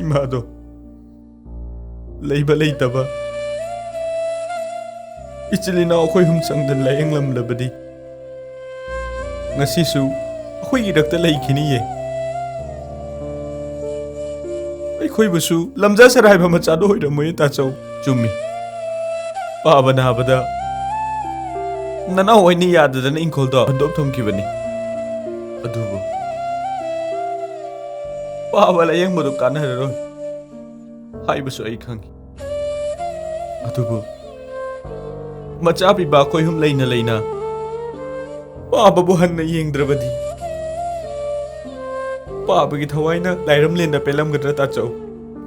ꯏꯃꯥꯗꯣ ꯂꯩꯕ ꯂꯩꯇꯕ, ꯏꯆꯤꯜ ꯏꯅꯥꯎ ꯑꯩꯈꯣꯏ ꯑꯍꯨꯝ ꯆꯪꯗꯅ ꯂꯥꯌꯦꯡꯂꯝꯂꯕꯗꯤ, ꯉꯁꯤꯁꯨ ꯑꯩꯈꯣꯏꯒꯤ ꯏꯔꯛꯇ ꯂꯩꯈꯤꯅꯤꯌꯦ꯫ ꯑꯩꯈꯣꯏꯕꯨꯁꯨ ꯂꯝꯖꯥ ꯁꯔꯥꯏꯕ ꯃꯆꯥꯗꯣ ꯑꯣꯏꯔꯝꯃꯣꯏꯌꯦ ꯇꯥꯆꯧ꯫ ꯆꯨꯝꯃꯤ꯫ ꯄꯥꯕ ꯅꯥꯕꯗ ꯅꯅꯥꯎ ꯑꯣꯏꯅ ꯌꯥꯗꯗꯅ ꯏꯪꯈꯣꯜꯗꯣ ꯍꯨꯟꯗꯣꯛ ꯊꯝꯈꯤꯕꯅꯤ꯫ ꯑꯗꯨꯕꯨ ꯄꯥꯕ ꯂꯥꯌꯦꯡꯕꯗꯨ ꯀꯥꯟꯅꯔꯔꯣꯏ ꯍꯥꯏꯕꯁꯨ ꯑꯩ ꯈꯪꯏ꯫ ꯑꯗꯨꯕꯨ ꯃꯆꯥ ꯄꯤꯕ ꯑꯩꯈꯣꯏ ꯑꯍꯨꯝ ꯂꯩꯅ ꯂꯩꯅ ꯄꯥꯕꯕꯨ ꯍꯟꯅ ꯌꯦꯡꯗ꯭ꯔꯕꯗꯤ, ꯄꯥꯕꯒꯤ ꯊꯋꯥꯏꯅ ꯂꯥꯏꯔꯝꯂꯦꯟꯗ ꯄꯦꯜꯂꯝꯒꯗ꯭ꯔꯥ, ꯇꯥꯆꯧ?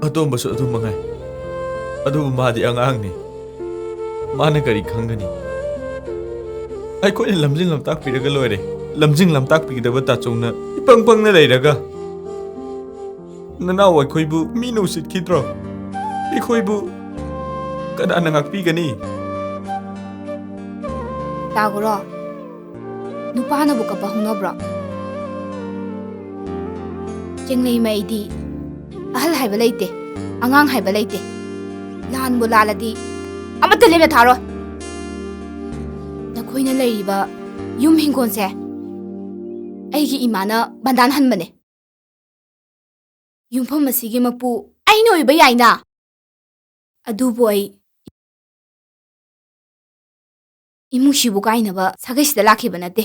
ꯑꯇꯣꯝꯕꯁꯨ ꯑꯗꯨ ꯃꯉꯥꯏ꯫ ꯑꯗꯨꯕꯨ ꯃꯥꯗꯤ ꯑꯉꯥꯡꯅꯤ꯫ ꯃꯥꯅ ꯀꯔꯤ ꯈꯪꯒꯅꯤ? ꯑꯩꯈꯣꯏꯅ ꯂꯝꯖꯤꯡ ꯂꯝꯇꯥꯛꯄꯤꯔꯒ ꯂꯣꯏꯔꯦ꯫ ꯂꯝꯖꯤꯡ ꯂꯝꯇꯥꯛꯄꯤꯒꯗꯕ ꯇꯥꯆꯧꯅ ꯏꯄꯪ ꯄꯪꯅ ꯂꯩꯔꯒ, ꯅꯅꯥꯎ ꯑꯩꯈꯣꯏꯕꯨ ꯃꯤꯅ ꯎꯁꯤꯠꯈꯤꯗ꯭ꯔꯣ? ꯑꯩꯈꯣꯏꯕꯨ ꯀꯅꯥꯅ ꯉꯥꯛꯄꯤꯒꯅꯤ? ꯇꯥꯒꯣꯔꯣ, ꯅꯨꯄꯥꯅꯕꯨ ꯀꯞꯄ ꯍꯧꯅꯕ꯭ꯔꯣ? ꯆꯤꯡꯂꯩꯃꯩꯗꯤ ꯑꯍꯜ ꯍꯥꯏꯕ ꯂꯩꯇꯦ, ꯑꯉꯥꯡ ꯍꯥꯏꯕ ꯂꯩꯇꯦ꯫ ꯂꯥꯟꯕꯨ ꯂꯥꯜꯂꯗꯤ ꯑꯃꯠꯇ ꯂꯦꯝꯅ ꯊꯥꯔꯣꯏ꯫ ꯅꯈꯣꯏꯅ ꯂꯩꯔꯤꯕ ꯌꯨꯝ ꯍꯤꯡꯒꯣꯜꯁꯦ ꯑꯩꯒꯤ ꯏꯃꯥꯅ ꯕꯟꯗꯥꯟ ꯍꯟꯕꯅꯦ꯫ ꯌꯨꯝꯐꯝ ꯑꯁꯤꯒꯤ ꯃꯄꯨ ꯑꯩꯅ ꯑꯣꯏꯕ ꯌꯥꯏꯅ꯫ ꯑꯗꯨꯕꯨ ꯑꯩ ꯏꯃꯨꯡꯁꯤꯕꯨ ꯀꯥꯏꯅꯕ ꯁꯥꯒꯩꯁꯤꯗ ꯂꯥꯛꯈꯤꯕ ꯅꯠꯇꯦ꯫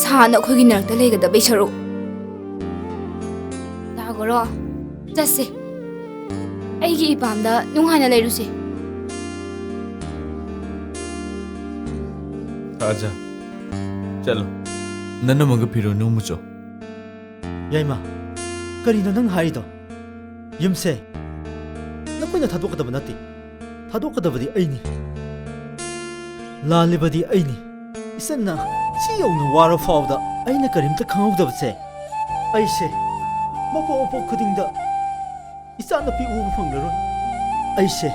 ꯁꯥꯅ ꯑꯩꯈꯣꯏꯒꯤ ꯅꯔꯛꯇ ꯂꯩꯒꯗꯕꯩ ꯁꯔꯨꯛ꯫ ꯇꯥꯒꯣꯔꯣ, ꯆꯠꯁꯦ꯫ ꯑꯩꯒꯤ ꯏꯄꯥꯝꯗ ꯅꯨꯡꯉꯥꯏꯅ ꯂꯩꯔꯨꯁꯦ꯫ ꯔꯥꯖꯥ, ꯆꯠꯂꯣ꯫ ꯅꯅꯝꯃꯒ ꯐꯤꯔꯣꯜ ꯅꯣꯡꯃꯨꯆꯣ꯫ ꯌꯥꯏꯃ, ꯀꯔꯤꯅꯣ ꯅꯪ ꯍꯥꯏꯔꯤꯗꯣ? ꯌꯨꯝꯁꯦ ꯅꯈꯣꯏꯅ ꯊꯥꯗꯣꯛꯀꯗꯕ ꯅꯠꯇꯦ꯫ ꯊꯥꯗꯣꯛꯀꯗꯕꯗꯤ ꯑꯩꯅꯤ꯫ ꯂꯥꯜꯂꯤꯕꯗꯤ ꯑꯩꯅꯤ꯫ ꯏꯆꯟꯅ ꯁꯤ ꯌꯧꯅ ꯋꯥꯔ ꯐꯥꯎꯕꯗ ꯑꯩꯅ ꯀꯔꯤꯝꯇ ꯈꯪꯍꯧꯗꯕꯁꯦ, ꯑꯩꯁꯦ ꯃꯄꯣꯛ ꯃꯄꯣꯛ ꯈꯨꯗꯤꯡꯗ ꯏꯆꯥ ꯅꯨꯄꯤ ꯎꯕ ꯐꯪꯂꯔꯣꯏ꯫ ꯑꯩꯁꯦ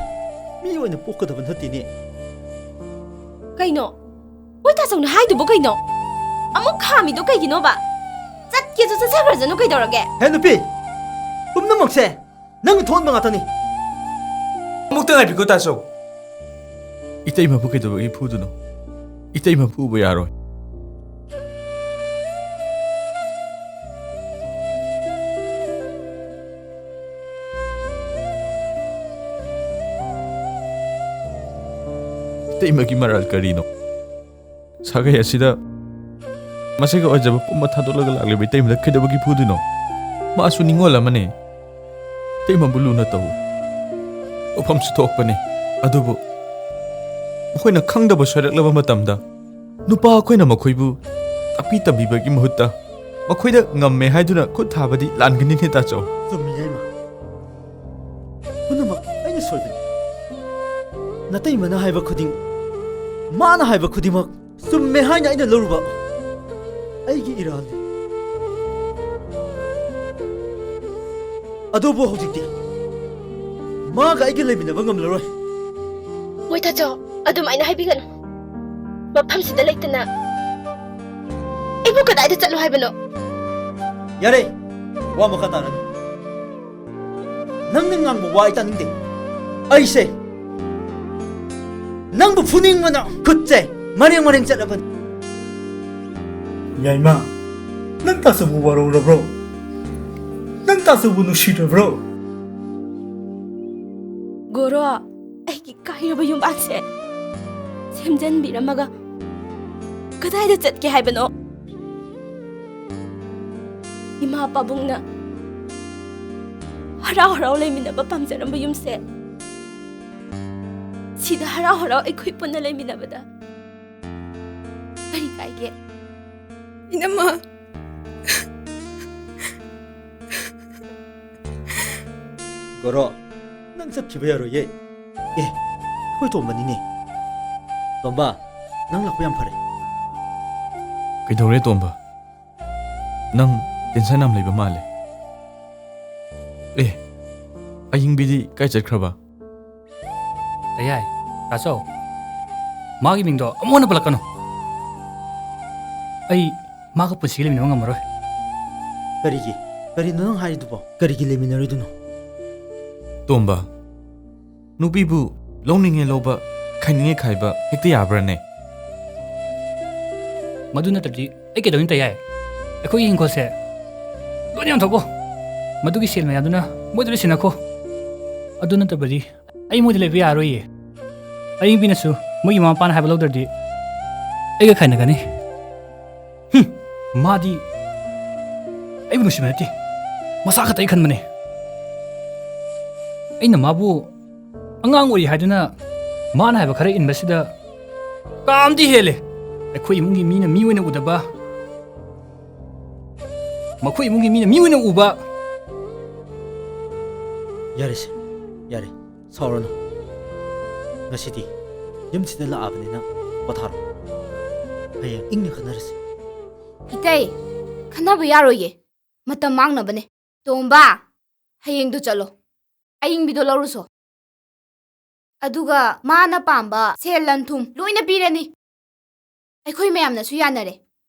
ꯃꯤ ꯑꯣꯏꯅ ꯄꯣꯛꯀꯗꯕ ꯅꯠꯇꯦꯅꯦ꯫ ꯀꯩꯅꯣ? ꯃꯣꯏ ꯇꯥꯆꯧꯅ ꯍꯥꯏꯗꯨꯕꯨ ꯀꯩꯅꯣ? ꯑꯃꯨꯛ ꯈꯥꯝꯃꯤꯗꯣ ꯀꯩꯒꯤꯅꯣꯕ? ꯆꯠꯀꯦꯁꯨ ꯆꯠꯆꯈ꯭ꯔꯖꯅꯨ, ꯀꯩꯗꯧꯔꯒꯦ? ꯍꯦ ꯅꯨꯄꯤ, ꯄꯨꯝꯅꯃꯛꯁꯦ ꯅꯪꯅ ꯊꯣꯛꯍꯟꯕ ꯉꯥꯛꯇꯅꯤ꯫ ꯑꯃꯨꯛꯇ ꯉꯥꯏꯕꯤꯈꯣ ꯇꯥꯆꯧ꯫ ꯏꯇꯩꯃꯕꯨ ꯀꯩꯗꯧꯕꯒꯤ ꯐꯨꯗꯨꯅꯣ? ꯏꯇꯩꯃ ꯐꯨꯕ ꯌꯥꯔꯣꯏ꯫ ꯏꯇꯩꯃꯒꯤ ꯃꯔꯥꯜ ꯀꯔꯤꯅꯣ? ꯁꯥꯒꯩ ꯑꯁꯤꯗ ꯃꯁꯤꯒ ꯑꯣꯏꯖꯕ ꯄꯨꯝꯕ ꯊꯥꯗꯣꯛꯂꯒ ꯂꯥꯛꯂꯤꯕ ꯏꯇꯩꯃꯗ ꯀꯩꯗꯧꯕꯒꯤ ꯐꯨꯗꯣꯏꯅꯣ? ꯃꯥꯁꯨ ꯅꯤꯡꯉꯣꯜ ꯑꯃꯅꯤ꯫ ꯏꯇꯩꯃꯕꯨ ꯂꯨꯅ ꯇꯧ꯫ ꯇꯧꯐꯝꯁꯨ ꯊꯣꯛꯄꯅꯤ꯫ ꯑꯗꯨꯕꯨ ꯃꯈꯣꯏꯅ ꯈꯪꯗꯕ ꯁꯣꯏꯔꯛꯂꯕ ꯃꯇꯝꯗ ꯅꯨꯄꯥ ꯑꯩꯈꯣꯏꯅ ꯃꯈꯣꯏꯕꯨ ꯇꯥꯛꯄꯤ ꯇꯝꯕꯤꯕꯒꯤ ꯃꯍꯨꯠꯇ ꯃꯈꯣꯏꯗ ꯉꯝꯃꯦ ꯍꯥꯏꯗꯨꯅ ꯈꯨꯠ ꯊꯥꯕꯗꯤ ꯂꯥꯟꯒꯅꯤꯅꯦ, ꯇꯥꯆꯧ꯫ ꯆꯨꯝꯃꯤ, ꯌꯥꯏꯃ꯫ ꯄꯨꯝꯅꯃꯛ ꯑꯩꯅ ꯁꯣꯏꯕꯅꯤ꯫ ꯅꯇꯩꯃꯅ ꯍꯥꯏꯕ ꯈꯨꯗꯤꯡ, ꯃꯥꯅ ꯍꯥꯏꯕ ꯈꯨꯗꯤꯡꯃꯛ ꯆꯨꯝꯃꯦ ꯍꯥꯏꯅ ꯑꯩꯅ ꯂꯧꯔꯨꯕ ꯑꯩꯒꯤ ꯏꯔꯥꯜꯅꯤ꯫ ꯑꯗꯨꯕꯨ ꯍꯧꯖꯤꯛꯇꯤ ꯃꯥꯒ ꯑꯩꯒ ꯂꯩꯃꯤꯟꯅꯕ ꯉꯝꯂꯔꯣꯏ꯫ ꯃꯣꯏ ꯇꯥꯆꯧ, ꯑꯗꯨꯃꯥꯏꯅ ꯍꯥꯏꯕꯤꯒꯅꯨ꯫ ꯃꯐꯝꯁꯤꯗ ꯂꯩꯇꯅ ꯑꯩꯕꯨ ꯀꯗꯥꯏꯗ ꯆꯠꯂꯣ ꯍꯥꯏꯕꯅꯣ? ꯌꯥꯔꯦ, ꯋꯥ ꯃꯈꯥ ꯇꯥꯔꯅꯨ꯫ ꯅꯪꯅ ꯉꯥꯡꯕ ꯋꯥ ꯑꯩ ꯇꯥꯅꯤꯡꯗꯦ꯫ ꯑꯩꯁꯦ ꯅꯪꯕꯨ ꯐꯨꯅꯤꯡꯕꯅ ꯈꯨꯠꯁꯦ ꯃꯔꯦꯡ ꯃꯔꯦꯡ ꯆꯠꯂꯕꯅꯤ꯫ ꯌꯥꯏꯃ, ꯅꯪ ꯇꯥꯆꯧꯕꯨ ꯋꯥꯔꯧꯔꯕ꯭ꯔꯣ? ꯅꯪ ꯇꯥꯆꯧꯕꯨ ꯅꯨꯡꯁꯤꯗ꯭ꯔꯕ꯭ꯔꯣ? ꯒꯣꯔꯣ, ꯑꯩꯒꯤ ꯀꯥꯏꯔꯕ ꯌꯨꯝꯕꯥꯟꯁꯦ ꯁꯦꯝꯖꯟꯕꯤꯔꯝꯃꯒ ꯀꯗꯥꯏꯗ ꯆꯠꯀꯦ ꯍꯥꯏꯕꯅꯣ? ꯏꯃꯥ ꯄꯥꯕꯨꯡꯅ ꯍꯔꯥꯎ ꯍꯔꯥꯎ ꯂꯩꯃꯤꯟꯅꯕ ꯄꯥꯝꯖꯔꯝꯕ ꯌꯨꯝꯁꯦ, ꯁꯤꯗ ꯍꯔꯥꯎ ꯍꯔꯥꯎ ꯑꯩꯈꯣꯏ ꯄꯨꯟꯅ ꯂꯩꯃꯤꯟꯅꯕꯗ ꯀꯔꯤ ꯀꯥꯏꯒꯦ? ꯏꯅꯝꯃ꯫ ꯒꯣꯔꯣ, ꯅꯪ ꯆꯠꯈꯤꯕ ꯌꯥꯔꯣꯏꯌꯦ꯫ ꯑꯦ, ꯑꯩꯈꯣꯏ ꯇꯣꯝꯕꯅꯤꯅꯦ꯫ ꯇꯣꯝꯕ, ꯅꯪ ꯂꯥꯛꯄ ꯌꯥꯝ ꯐꯔꯦ꯫ ꯀꯩꯗꯧꯔꯦ, ꯇꯣꯝꯕ? ꯅꯪ tension ꯌꯥꯝ ꯂꯩꯕ ꯃꯥꯜꯂꯦ꯫ ꯑꯦ, ꯑꯌꯤꯡꯕꯤꯗꯤ ꯀꯥꯏ ꯆꯠꯈ꯭ꯔꯕ? ꯇꯌꯥꯏ, ꯇꯥꯆꯧ, ꯃꯥꯒꯤ ꯃꯤꯡꯗꯣ ꯑꯃꯨꯛ ꯍꯟꯅ ꯄꯜꯂꯛꯀꯅꯨ꯫ ꯑꯩ ꯃꯥꯒ ꯄꯨꯟꯁꯤꯒꯤ ꯂꯩꯃꯤꯟꯅꯕ ꯉꯝꯃꯔꯣꯏ꯫ ꯀꯔꯤꯒꯤ? ꯀꯔꯤꯅꯣ ꯅꯪ ꯍꯥꯏꯔꯤꯗꯨꯕꯣ? ꯀꯔꯤꯒꯤ ꯂꯩꯃꯤꯟꯅꯔꯣꯏꯗꯣꯏꯅꯣ? ꯇꯣꯝꯕ, ꯅꯨꯄꯤꯕꯨ ꯂꯧꯅꯤꯡꯉꯦ ꯂꯧꯕ, ꯈꯥꯏꯅꯤꯡꯉꯦ ꯈꯥꯏꯕ ꯍꯦꯛꯇ ꯌꯥꯕ꯭ꯔꯥꯅꯦ? ꯃꯗꯨ ꯅꯠꯇ꯭ꯔꯗꯤ ꯑꯩ ꯀꯩꯗꯧꯅꯤ, ꯇꯌꯥꯏ? ꯑꯩꯈꯣꯏꯒꯤ ꯍꯤꯡꯈꯣꯜꯁꯦ ꯂꯣꯏꯅ ꯌꯣꯟꯊꯣꯛꯀꯣ꯫ ꯃꯗꯨꯒꯤ ꯁꯦꯜ ꯃꯌꯥꯝꯗꯨꯅ ꯃꯣꯏꯗ ꯂꯣꯏꯁꯤꯟꯅꯈꯣ꯫ ꯑꯗꯨ ꯅꯠꯇꯕꯗꯤ ꯑꯩ ꯃꯣꯏꯗ ꯂꯩꯕ ꯌꯥꯔꯣꯏꯌꯦ꯫ ꯑꯌꯤꯡꯕꯤꯅꯁꯨ ꯃꯣꯏꯒꯤ ꯃꯃꯥ ꯃꯄꯥꯅ ꯍꯥꯏꯕ ꯂꯧꯗ꯭ꯔꯗꯤ ꯑꯩꯒ ꯈꯥꯏꯅꯒꯅꯤ꯫ ꯍꯨꯝ, ꯃꯥꯗꯤ ꯑꯩꯕꯨ ꯅꯨꯡꯁꯤꯕ ꯅꯠꯇꯦ, ꯃꯁꯥ ꯈꯛꯇ ꯑꯩ ꯈꯟꯕꯅꯦ꯫ ꯑꯩꯅ ꯃꯥꯕꯨ ꯑꯉꯥꯡ ꯑꯣꯏꯔꯤ ꯍꯥꯏꯗꯨꯅ ꯃꯥꯅ ꯍꯥꯏꯕ ꯈꯔ ꯏꯟꯕꯁꯤꯗ ꯀꯥꯝꯗꯤ ꯍꯦꯜꯂꯦ꯫ ꯑꯩꯈꯣꯏ ꯏꯃꯨꯡꯒꯤ ꯃꯤꯅ ꯃꯤ ꯑꯣꯏꯅ ꯎꯗꯕ, ꯃꯈꯣꯏ ꯏꯃꯨꯡꯒꯤ ꯃꯤꯅ ꯃꯤ ꯑꯣꯏꯅ ꯎꯕ꯫ ꯌꯥꯔꯦꯁꯦ, ꯌꯥꯔꯦ, ꯁꯥꯎꯔꯅꯨ꯫ ꯉꯁꯤꯗꯤ ꯌꯨꯝꯁꯤꯗ ꯂꯥꯛꯑꯕꯅꯤꯅ ꯄꯣꯊꯥꯔꯣ꯫ ꯍꯌꯦꯡ ꯏꯪꯅ ꯈꯟꯅꯔꯁꯤ꯫ ꯏꯇꯩ, ꯈꯟꯅꯕ ꯌꯥꯔꯣꯏꯌꯦ, ꯃꯇꯝ ꯃꯥꯡꯅꯕꯅꯦ꯫ ꯇꯣꯝꯕ, ꯍꯌꯦꯡꯗꯨ ꯆꯠꯂꯣ, ꯑꯏꯪꯕꯤꯗꯣ ꯂꯧꯔꯨꯁꯣ꯫ ꯑꯗꯨꯒ ꯃꯥꯅ ꯄꯥꯝꯕ ꯁꯦꯜ ꯂꯟ ꯊꯨꯝ ꯂꯣꯏꯅ ꯄꯤꯔꯅꯤ꯫ ꯑꯩꯈꯣꯏ ꯃꯌꯥꯝꯅꯁꯨ ꯌꯥꯅꯔꯦ꯫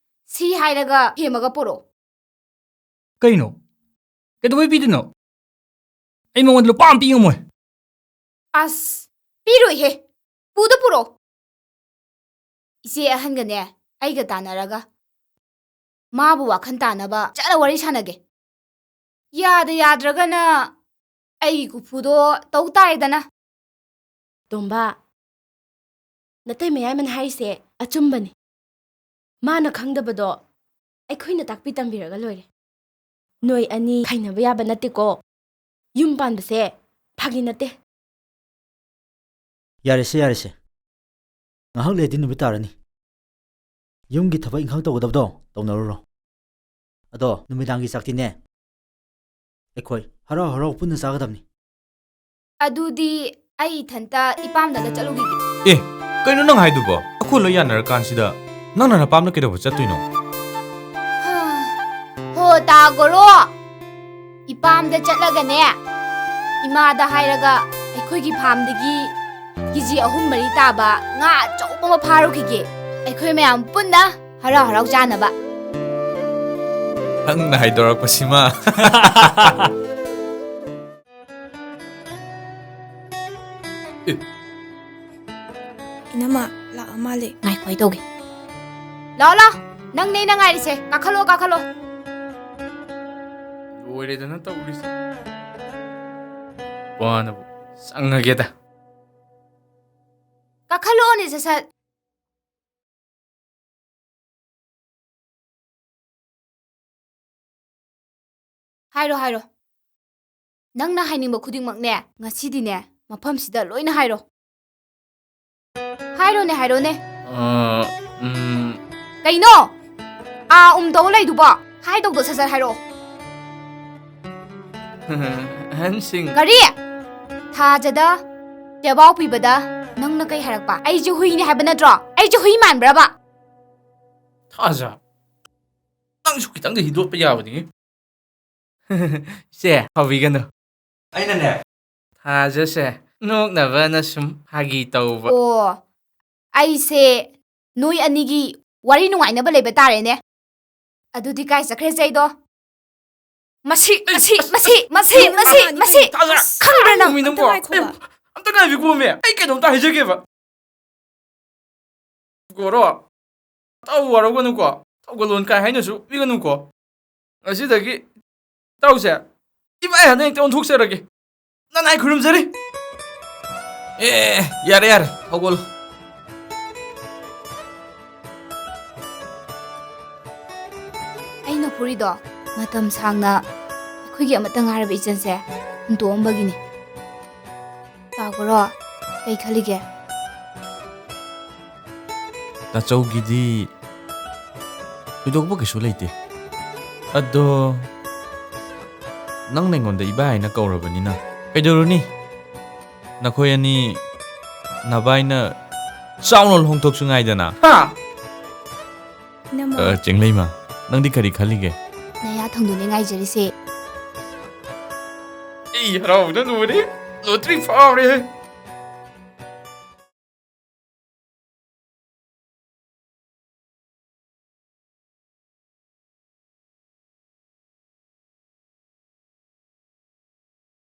ꯁꯤ ꯍꯥꯏꯔꯒ ꯊꯦꯝꯃꯒ ꯄꯨꯔꯛꯑꯣ꯫ ꯀꯩꯅꯣ? ꯀꯩꯗꯧꯕꯩ ꯄꯤꯗꯣꯏꯅꯣ? ꯑꯩ ꯃꯉꯣꯟꯗ ꯂꯨꯄꯥ ꯑꯃ ꯄꯤ ꯉꯝꯃꯣꯏ꯫ ꯑꯁ, ꯄꯤꯔꯣꯏꯍꯦ꯫ ꯄꯨꯗ ꯄꯨꯔꯛꯑꯣ꯫ ꯏꯆꯦ ꯑꯍꯟꯒꯅꯦ ꯑꯩꯒ ꯇꯥꯟꯅꯔꯒ ꯃꯥꯕꯨ ꯋꯥꯈꯜ ꯇꯥꯅꯕ ꯆꯠꯂ ꯋꯥꯔꯤ ꯁꯥꯟꯅꯒꯦ꯫ ꯌꯥꯗ ꯌꯥꯗ꯭ꯔꯒꯅ ꯑꯩꯒꯤ ꯀꯨꯐꯨꯗꯣ ꯇꯧ ꯇꯥꯔꯦꯗꯅ꯫ ꯇꯣꯝꯕ, ꯅꯇꯩ ꯃꯌꯥꯏꯃꯅ ꯍꯥꯏꯔꯤꯁꯦ ꯑꯆꯨꯝꯕꯅꯤ꯫ ꯃꯥꯅ ꯈꯪꯗꯕꯗꯣ ꯑꯩꯈꯣꯏꯅ ꯇꯥꯛꯄꯤ ꯇꯝꯕꯤꯔꯒ ꯂꯣꯏꯔꯦ꯫ ꯅꯣꯏ ꯑꯅꯤ ꯈꯥꯏꯅꯕ ꯌꯥꯕ ꯅꯠꯇꯦꯀꯣ꯫ ꯌꯨꯝ ꯄꯥꯟꯕꯁꯦ ꯐꯥꯒꯤ ꯅꯠꯇꯦ꯫ ꯌꯥꯔꯦꯁꯦ, ꯌꯥꯔꯦꯁꯦ꯫ ꯉꯥꯏꯍꯥꯛ ꯂꯩꯔꯗꯤ ꯅꯨꯃꯤꯠ ꯇꯥꯔꯅꯤ꯫ ꯌꯨꯝꯒꯤ ꯊꯕꯛ ꯏꯪꯈꯥꯡ ꯇꯧꯒꯗꯕꯗꯣ ꯇꯧꯅꯔꯨꯔꯣ꯫ ꯑꯗꯣ ꯅꯨꯃꯤꯗꯥꯡꯒꯤ ꯆꯥꯛꯇꯤꯅꯦ, ꯑꯩꯈꯣꯏ ꯍꯔꯥꯎ ꯍꯔꯥꯎ ꯄꯨꯟꯅ ꯆꯥꯒꯗꯕꯅꯤ꯫ ꯑꯗꯨꯗꯤ ꯑꯩ ꯏꯊꯟꯇ ꯏꯄꯥꯝꯗꯒ ꯆꯠꯂꯨꯈꯤꯒꯦ꯫ ꯑꯦ, ꯀꯩꯅꯣ ꯅꯪ ꯍꯥꯏꯗꯨꯕꯣ? ꯑꯩꯈꯣꯏ ꯂꯣꯏ ꯌꯥꯅꯔꯀꯥꯟꯁꯤꯗ ꯅꯪꯅ ꯅꯄꯥꯝꯗ ꯀꯩꯗꯧꯕ ꯆꯠꯇꯣꯏꯅꯣ? ꯍꯣ, ꯇꯥꯒꯣꯔꯣ꯫ ꯏꯄꯥꯝꯗ ꯆꯠꯂꯒꯅꯦ, ꯏꯃꯥꯗ ꯍꯥꯏꯔꯒ ꯑꯩꯈꯣꯏꯒꯤ ꯐꯥꯝꯗꯒꯤ ꯀꯦ ꯖꯤ ꯑꯍꯨꯝ ꯃꯔꯤ ꯇꯥꯕ ꯉꯥ ꯑꯆꯧꯕ ꯑꯃ ꯐꯥꯔꯨꯈꯤꯒꯦ꯫ ꯑꯩꯈꯣꯏ ꯃꯌꯥꯝ ꯄꯨꯟꯅ ꯍꯔꯥꯎ ꯍꯔꯥꯎ ꯆꯥꯅꯕ꯫ ꯅꯪꯅ ꯍꯥꯏꯗꯣꯔꯛꯄꯁꯤꯃ꯫ ꯑꯦ꯫ ꯏꯅꯝꯃ, ꯂꯥꯛꯑ ꯃꯥꯜꯂꯦ꯫ ꯉꯥꯏꯈꯣ, ꯑꯩ ꯇꯧꯒꯦ꯫ ꯂꯥꯛꯑꯣ, ꯂꯥꯛꯑꯣ꯫ ꯅꯪꯅꯦ ꯑꯩꯅ ꯉꯥꯏꯔꯤꯁꯦ꯫ ꯀꯥꯈꯠꯂꯣ, ꯀꯥꯈꯠꯂꯣ꯫ ꯂꯣꯏꯔꯦꯗꯅ ꯇꯧꯔꯤꯁꯦ꯫ ꯋꯥꯅꯕꯨ ꯆꯪꯉꯒꯦꯗ꯫ ꯀꯥꯈꯠꯂꯛꯑꯣꯅꯦ ꯁꯠ ꯁꯠ꯫ ꯍꯥꯏꯔꯣ, ꯍꯥꯏꯔꯣ꯫ ꯅꯪꯅ ꯍꯥꯏꯅꯤꯡꯕ ꯈꯨꯗꯤꯡꯃꯛꯅꯦ, ꯉꯁꯤꯗꯤꯅꯦ, ꯃꯐꯝꯁꯤꯗ ꯂꯣꯏꯅ ꯍꯥꯏꯔꯣ꯫ ꯍꯥꯏꯔꯣꯅꯦ, ꯍꯥꯏꯔꯣꯅꯦ꯫ ꯑ, ꯎꯝ꯫ ꯀꯩꯅꯣ? ꯑꯥ, ꯎꯝ ꯇꯧ ꯂꯩꯗꯨꯕꯣ? ꯍꯥꯏꯗꯧꯗꯣ ꯁꯠ ꯁꯠ ꯍꯥꯏꯔꯛꯑꯣ꯫ ꯑꯍꯟꯁꯤꯡ꯫ ꯀꯔꯤ? ꯊꯥꯖꯗ ꯆꯦꯕꯥꯎ ꯄꯤꯕꯗ ꯅꯪꯅ ꯀꯩ ꯍꯥꯏꯔꯛꯄ? ꯑꯩꯁꯦ ꯍꯨꯏꯅꯦ ꯍꯥꯏꯕ ꯅꯠꯇ꯭ꯔꯣ? ꯑꯩꯁꯦ ꯍꯨꯏ ꯃꯥꯟꯕ꯭ꯔꯕ? ꯊꯥꯖ, ꯅꯪꯁꯨ ꯈꯤꯇꯪꯗꯤ ꯍꯤꯗꯣꯠꯄ ꯌꯥꯕꯅꯤ꯫ ꯏꯆꯦ, ꯁꯥꯎꯕꯤꯒꯅꯨ꯫ ꯑꯩꯅꯅꯦ꯫ ꯊꯥꯖꯁꯦ, ꯅꯣꯛꯅꯕꯅ ꯁꯨꯝ ꯐꯥꯒꯤ ꯇꯧꯕ꯫ ꯑꯣ, ꯑꯩꯁꯦ ꯅꯣꯏ ꯑꯅꯤꯒꯤ ꯋꯥꯔꯤ ꯅꯨꯡꯉꯥꯏꯅꯕ ꯂꯩꯕ ꯇꯥꯔꯦꯅꯦ꯫ ꯑꯗꯨꯗꯤ ꯀꯥꯏ ꯆꯠꯈ꯭ꯔꯦ ꯆꯩꯗꯣ? ꯃꯁꯤ, ꯑꯩ, ꯃꯁꯤ, ꯑꯁ, ꯃꯁꯤ, ꯑꯁ, ꯃꯁꯤ, ꯃꯁꯤ, ꯃꯁꯤ, ꯊꯥꯖ, ꯈꯪꯕ꯭ꯔꯥ ꯅꯪ? ꯀꯔꯤꯅꯣ ꯅꯪꯕꯣ? ꯑꯝꯇ ꯉꯥꯏꯈꯣꯕ꯫ ꯑꯩ, ꯑꯝꯇ ꯉꯥꯏꯕꯤꯈꯣꯃꯦ꯫ ꯑꯩ ꯀꯩꯅꯣꯝꯇ ꯍꯥꯏꯖꯒꯦꯕ꯫ ꯒꯣꯔꯣ, ꯇꯥꯎ ꯋꯥꯔꯧꯒꯅꯨꯀꯣ꯫ ꯊꯧꯒꯜꯂꯣꯟ ꯀꯥꯏ ꯍꯥꯏꯅꯁꯨ ꯄꯤꯒꯅꯨꯀꯣ꯫ ꯉꯁꯤꯗꯒꯤ ꯇꯧꯁꯦ꯫ ꯏꯕꯥꯏ ꯍꯟꯗꯛ ꯍꯦꯛꯇ ꯑꯣꯟꯊꯣꯛꯆꯔꯒꯦ꯫ ꯅꯅꯥꯏ ꯈꯨꯔꯨꯝꯖꯔꯤ꯫ ꯑꯦ, ꯌꯥꯔꯦ, ꯌꯥꯔꯦ, ꯍꯧꯒꯠꯂꯣ꯫ ꯑꯩꯅ ꯐꯨꯔꯤꯗꯣ ꯃꯇꯝ ꯁꯥꯡꯅ ꯑꯩꯈꯣꯏꯒꯤ ꯑꯃꯠꯇ ꯉꯥꯏꯔꯕ ꯏꯆꯟꯁꯦ ꯍꯨꯟꯗꯣꯛꯑꯝꯕꯒꯤꯅꯤ꯫ ꯇꯥꯒꯣꯔꯣ, ꯀꯩ ꯈꯜꯂꯤꯒꯦ? ꯇꯥꯆꯧꯒꯤꯗꯤ ꯊꯣꯏꯗꯣꯛꯄ ꯀꯩꯁꯨ ꯂꯩꯇꯦ꯫ ꯑꯗꯣ, ꯅꯪꯅ ꯑꯩꯉꯣꯟꯗ ꯏꯕꯥꯏ ꯍꯥꯏꯅ ꯀꯧꯔꯕꯅꯤꯅ ꯀꯩꯗꯧꯔꯨꯅꯤ? ꯅꯈꯣꯏ ꯑꯅꯤ ꯅꯕꯥꯏꯅ ꯆꯥꯎꯅ ꯂꯨꯍꯣꯡꯊꯣꯛꯁꯨ ꯉꯥꯏꯗꯅ꯫ ꯍꯥ? ꯏꯅꯝꯃ꯫ ꯑ, ꯆꯦꯡꯂꯩꯃ, ꯅꯪꯗꯤ ꯀꯔꯤ ꯈꯜꯂꯤꯒꯦ? ꯅꯌꯥ ꯊꯪꯗꯨꯅꯦ ꯉꯥꯏꯖꯔꯤꯁꯦ꯫ ꯑꯩ ꯍꯔꯥꯎꯕꯅ ꯂꯣꯏꯔꯦ꯫ ꯂꯣꯇ꯭ꯔꯤ ꯐꯥꯎꯔꯦ꯫